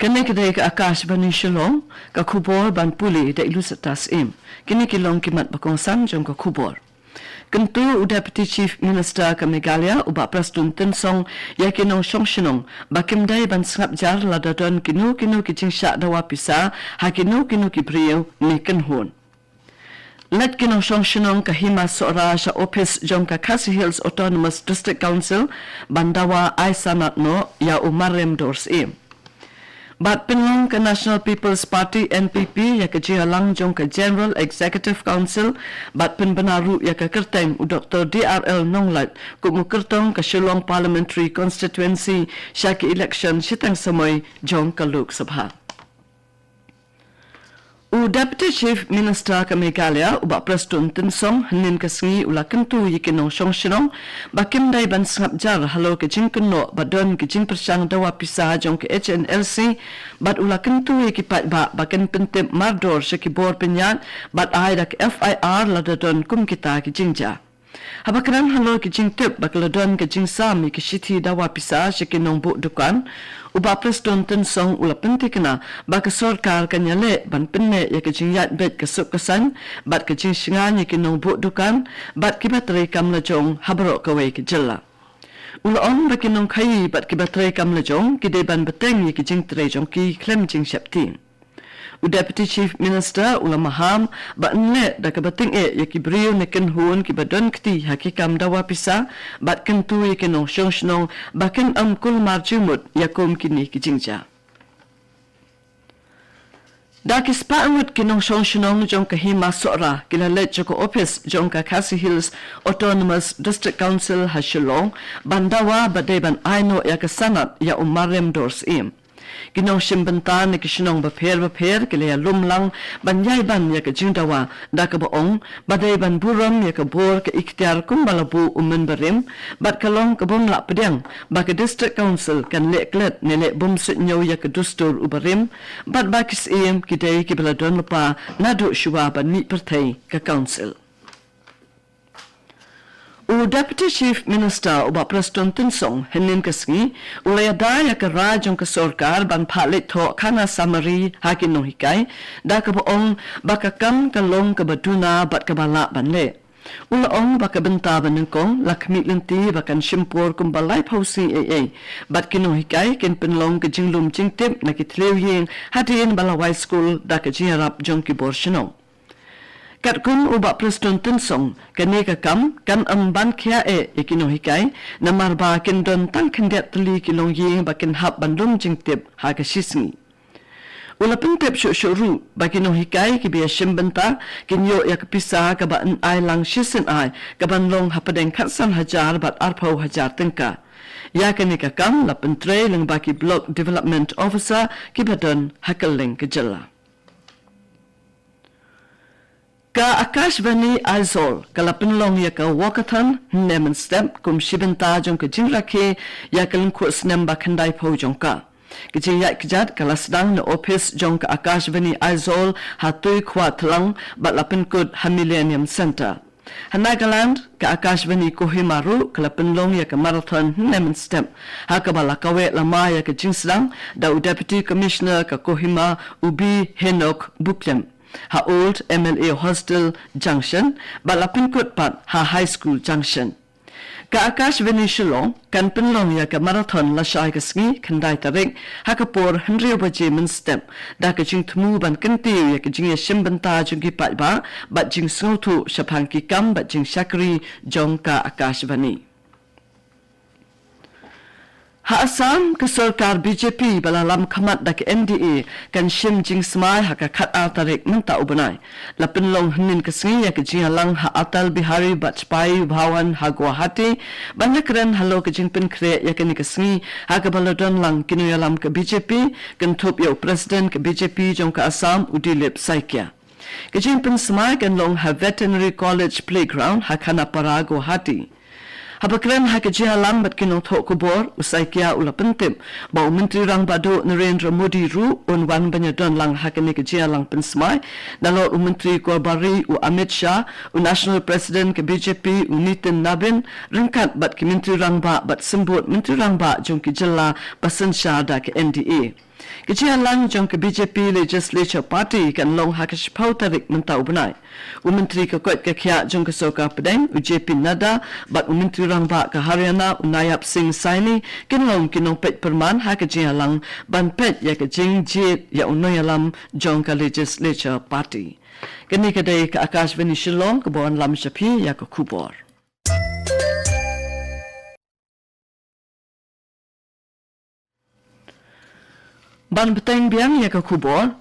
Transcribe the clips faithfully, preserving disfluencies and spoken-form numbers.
Kane ka dei ka Akashvani Shillong, ka khubor ban pule da i Lucetta Syiem. Kine ki long ki mat ba kongsan jong ka khubor. Kyntu u Deputy Chief Minister ka Meghalaya, u Bah Prestone Tynsong, ïa ki nongshong shnong ba kim dei ban sngap jar lada don kino kino ki jingshah dawa pisa ha kino kino ki briew ne kynhun. Leit ki nongshong shnong ka Hima Sohra sha ophis jong ka Khasi Hills Autonomous District Council ban dawa ai sanad noh ïa u marem dor syiem. Bad pynlong ka National People's Party, N P P, ïa ka jingïalang jong ka General Executive Council, bad pynbna ruh ïa ka kyrteng u Doktor D R L Nonglait kum u kyrtong ka Shillong Parliamentary Constituency sha ki election shiteng samoi jong ka Lok Sabha. U Deputy Chief Minister ka Meghalaya, u Bah Prestone Tynsong, hynnin ka sngi u la kyntu ïa ki nongshong shnong ba kim dei ban sngap jar halor ka jingkynnoh ba don ka jingpyrshang dawa pisa jong ka H N L C, bad u la kyntu ïa ki paidbah ba kin pyntip mardor sha ki bor pynïaid bad ai da ka F I R lada don kum kita ki jingjia. Haba kren halor ki jingtip ba ka la don ka jingsam ïa ki shithi dawa pisa sha ki nongbuh dukan, u Bah Prestone Tynsong u la pynthikna ba ka sorkar kan ïaleh ban pynneh ïa ka jingïaid beit ka suk ka saiñ bad ka jingshngaiñ ïa ki nongbuh dukan bad kiba trei kam lajong ha baroh kawei ka jylla. U la ong ba ki nongkhaïi bad kiba trei kam lajong ki dei ban bteng ïa ki jingtrei jong ki khlem jingsheptieng. U Deputy Chief Minister u la maham ba yn leh da kaba tyngeh ïa ki briew ne kynhun kiba don kti ha ki kam dawa pisa bad kyntu ïa ki nongshong shnong ba kin ym kulmar jingmut ïa kum kine ki jingjia. Da ki spah ngut ki nongshong shnong jong ka Hima Sohra ki la leit sha ka ophis jong ka Khasi Hills Autonomous District Council ha Shillong ban dawa ba dei ban ai noh ïa ka sanad ïa u marem dor syiem. Ki nongshim bynta na ki shnong bapher bapher ki la ïalum lang ban ïai ban ïa ka jingdawa da kaba ong ba dei ban burom ïa ka bor ka iktiar kumba la buh u mynbarim bad ka long ka bym lah pdiang ba ka District Council kan leh klet ne leh bym suidñiew ïa ka dustur u barim bad ba ki syiem ki dei kiba la don lypa naduh shuwa ban mih pyrthei ka Council. U Deputy Chief Minister u Bah Prestone Tynsong hynnin ka sngi u la ïada ïa ka rai jong ka sorkar ban phah leit thoh khana samari ha ki nonghikai da kaba ong ba ka kam ka long kaba duna bad kaba lah ban leh. U la ong ba ka bynta ba nyngkong la khmih lynti ba kan shim por kumba laiphew sngi ei ei bad ki nonghikai kin pynlong ka jinglum jingtip na ki thliew ïing hadien ba la wai skul da ka jingïarap jong ki bor shnong. Katkum u Bah Prestone Tynsong, kane ka kam kan ym ban khia eh ïa ki nonghikai namar ba kin don tang khyndiat tylli ki longïing ba kin hap ban lum jingtip ha ka shisngi. U la pyntip shuh shuh ruh ba ki nonghikai kiba ïashim bynta kin ïoh ïa ka pisa kaba yn ai lang shisien ai kaban long hapdeng khatsan hajar bad arphew hajar tyngka. Ïa kane ka kam la pyntrei lyngba ki Block Development Officer kiba don ha kylleng ka jylla. Ka Akashvani Aizawl ka la pynlong ïa ka walkathon hynne mynstep kum shi bynta jong ka jingrakhe ïa ka lyngkhuh snem ba khyndaiphew jong ka. Ka jingïaid kjat ka la sdang na ophis jong ka Akashvani Aizawl ha Tuikhwatlang bad la pynkut ha Millennium Centre. Ha Nagaland, ka Akashvani Kohima ruh ka la pynlong ïa ka marathon hynne mynstep ha kaba la kaweh lama ïa ka jingsdang da u Deputy Commissioner ka Kohima u B Henok Buklem ha Old M L A Hostel Junction bad la pynkut pat ha High School Junction. Ka Akashvani Shillong kan pynlong ïa ka marathon lashai ka sngi khyndai tarik ha ka por hynriew baje mynstep da ka jingthmu ban kyntiew ïa ka jingïashim bynta jong ki paidbah bad jingsngewthuh shaphang ki kam bad jingshakri jong ka Akashvani. Ha Assam, ka sorkar B J P ba la lam khmat da ka N D A kan shim jingsmai ha ka khatar tarik mynta u bnai. La pynlong hynnin ka sngi ïa ka jingïalang ha Atal Bihari Vajpayee Bhawan ha Guwahati ban ïakren halor ka jingpynkhreh ïa kane ka sngi ha kaba la don lang ki nongïalam ka B J P kynthup ïa u President ka B J P jong ka Assam u Dilip Saikia. Ka jingpynsmai kan long ha Veterinary College Playground ha Khanapara, Guwahati. Haba kren ha ka jingïalang bad ki nongthoh khubor, u Saikia u la pyntip ba u Myntri Rangbah Duh Narendra Modi ruh un wan ban ïadon lang ha kane ka jingïalang pynsmai, nalor u Myntri Korbar Ri u Amit Shah, u National President ka B J P u Nitin Nabin, ryngkat bad ki Myntri Rangbah bad Symbud Myntri Rangbah jong ki jylla ba synshar da ka N D A. Ka jingïalang jong ka B J P Legislature Party kan long ha ka shiphew tarik mynta u bnai. U Myntri ka koit ka khiah jong ka sorkar pdeng, u J P Nadda, bad u Myntri Rangbah ka Haryana, u Nayab Singh Saini, kin long ki nongpeit pyrman ha ka jingïalang ban peit ïa ka jingjied ïa u nongïalam jong ka Legislature Party. Kane ka dei ka Akashvani Shillong kaba wanlam sha phi ïa ka khubor. Ban bteng biang ïa ka khubor,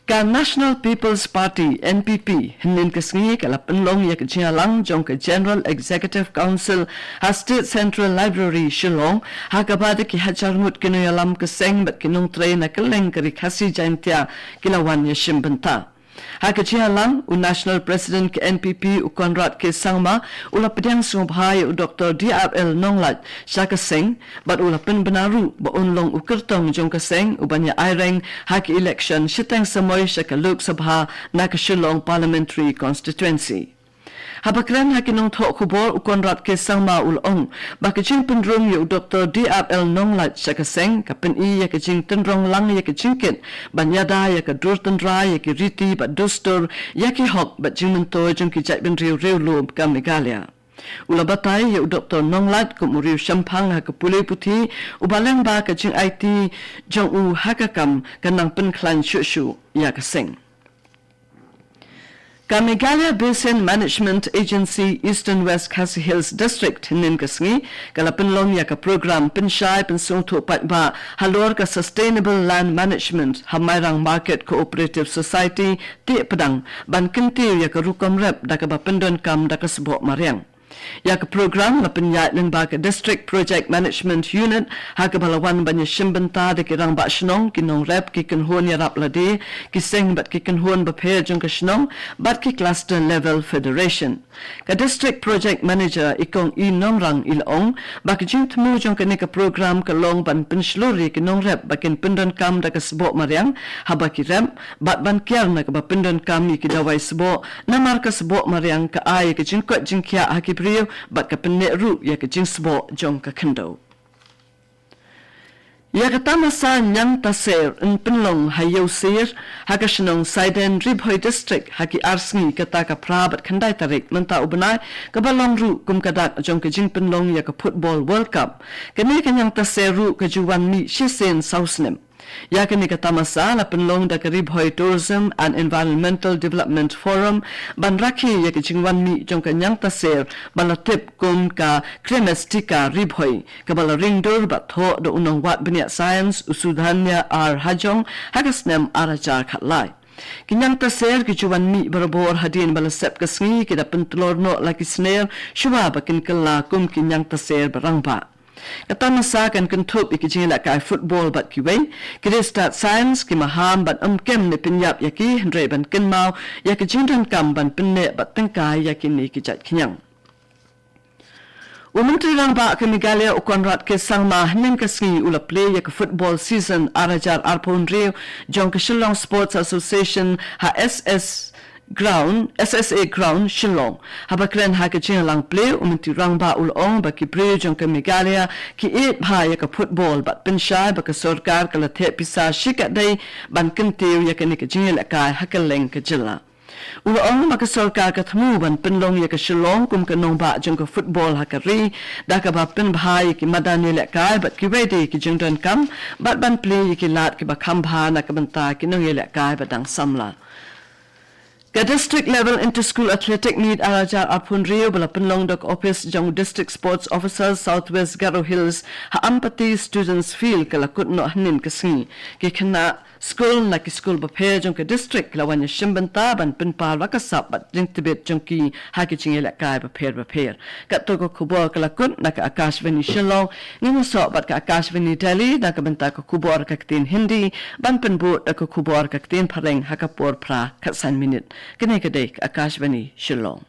ka National People's Party, N P P, hynnin ka sngi ka la pynlong ïa ka jingïalang jong ka General Executive Council ha State Central Library, Shillong, ha kaba da ki hajar ngut ki nongïalam ka seng bad ki nongtrei na kylleng ka Ri Khasi Jaintia ki la wan ïashim bynta. Ha ka jingïalang, u National President ka N P P, u Conrad K Sangma, u la pdiang sngewbha ïa u Doktor D R L Nonglait sha ka seng, bad u la pynbna ruh ba un long u kyrtong jong ka seng uban ïa aireng ha ka election shiteng samoi sha ka Lok Sabha na ka Shillong Parliamentary Constituency. Haba kren ha ki nongthoh khubor, u Conrad K Sangma u la ong ba ka jingpynrung ïa u Doktor D R L Nonglait sha ka seng ka pyni ïa ka jingtynrong lang ïa ka jingkit ban ïada ïa ka dur tynrai ïa ki riti bad dustur, ïa ki hok bad jingmyntoi jong ki jaitbynriew riewlum ka Meghalaya. U la batai ïa u Doktor Nonglait kum u riew shemphang ha ka pule puthi, uba lyngba ka jingaiti jong u ha ka kam kan nang pynkhlaiñ shuh shuh ïa ka seng. Ka Meghalaya Basin Management Agency Eastern West Khasi Hills District hynnin ka sngi ka la pynlong ïa ka program pynshai pynsngewthuh paidbah halor ka Sustainable Land Management ha Mairang Market Cooperative Society Tiepdang, ban kyntiew ïa ka rukom rep da kaba pyndonkam da ka sboh mariang. Ïa ka program la pynïaid lyngba ka District Project Management Unit, ha kaba la wan ban ïashim bynta da ki rangbah shnong, ki nongrep, ki kynhun ïarap lade, ki seng bad ki kynhun bapher jong ka shnong, bad ki Cluster Level Federation. Ka District Project Manager, i Kong E Nongrang, i la ong ba ka jingthmu jong kane ka program ka long ban pynshlur ïa ki nongrep ba kin pyndonkam da ka sboh mariang haba ki rep, bad ban kiar na kaba pyndonkam ïa ki dawai sboh, namar ka sboh mariang ka ai ïa ka jingkoit jingkhiah ha ki briew bad ka pynneh ruh ïa ka jingsboh jong ka khyndew. Ïa ka tamasa Ñiang Taser yn pynlong ha Ïewsir, ha ka shnong Saiden, Ri Bhoi District, ha ki ar sngi, kata ka phra bad khyndai tarik mynta u bnai, kaba long ruh kum ka dak jong ka jingpynlong ïa ka Football World Cup. Kane ka Ñiang Taser ruh ka ju wan mih shisien saw snem. Ïa kane ka tamasa la pynlong da ka Ri Bhoi Tourism and Environmental Development Forum ban rakhe ïa ka jingwan mih jong ka Ñiang Taser ba la tip kum ka Cremaestheca Ri Bhoi, kaba la ring dur bad thoh da u nongwad bniah science u Sudhanya R Hajong ha ka snem ar hajar khatlai. Ki Ñiang Taser ki ju wan mih barabor hadien ba la sep ka sngi, ki da pyntlor noh la ki sner shuwa ba kin kylla kum ki Ñiang Taser ba rangbah. Ka tamasa kan kynthup ïa ki jingïalehkai football bad kiwei, ki riewstad science, ki maham ban ym kem ne pynïap ïa ki, hynrei ban kynmaw ïa ka jingdonkam ban pynneh bad tyngkai ïa kine ki jait khñiang. U Myntri Rangbah ka Meghalaya u Conrad K Sangma hynnin ka sngi u la plie ïa ka football season ar hajar arphew hynriew jong ka Shillong Sports Association ha S S Ground, S S A Ground, Shillong. Haba kren ha ka jingïalang plie, u Myntri Rangbah u la ong ba ki briew jong ka Meghalaya ki ïeit bha ïa ka football bad pynshai ba ka sorkar ka la theh pisa shikatdei ban kyntiew ïa kane ka jingïalehkai ha kylleng ka jylla. U la ong ba ka sorkar ka thmu ban pynlong ïa ka Shillong kum ka nongbah jong ka football ha ka ri, da kaba pynbha ïa ki madan ïalehkai bad kiwei de ki jingdonkam, bad ban plie ïa ki lad kiba kham bha na ka bynta ki nongïalehkai ba dang samla. Ka District Level Inter-School Athletic Meet ar hajar arphew hynriew ba la pynlong da ka ophis jong u District Sports Officer South West Garo Hills ha Ampati Students Field ka la kut noh hynnin ka sngi. Ki khynnah skul na ki skul bapher jong ka district ki la wan ïashim bynta ban pynpaw la ka sap bad jingtbit jong ki ha ki jingïalehkai bapher bapher. Katto ka khubor ka la kut na ka Akashvani Shillong, ngin ïasoh bad ka Akashvani Delhi na ka bynta ka khubor ka ktien Hindi, ban pynbud da ka khubor ka ktien Phareng ha ka por phra khatsan minit. Kane ka dei ka Akashvani Shillong.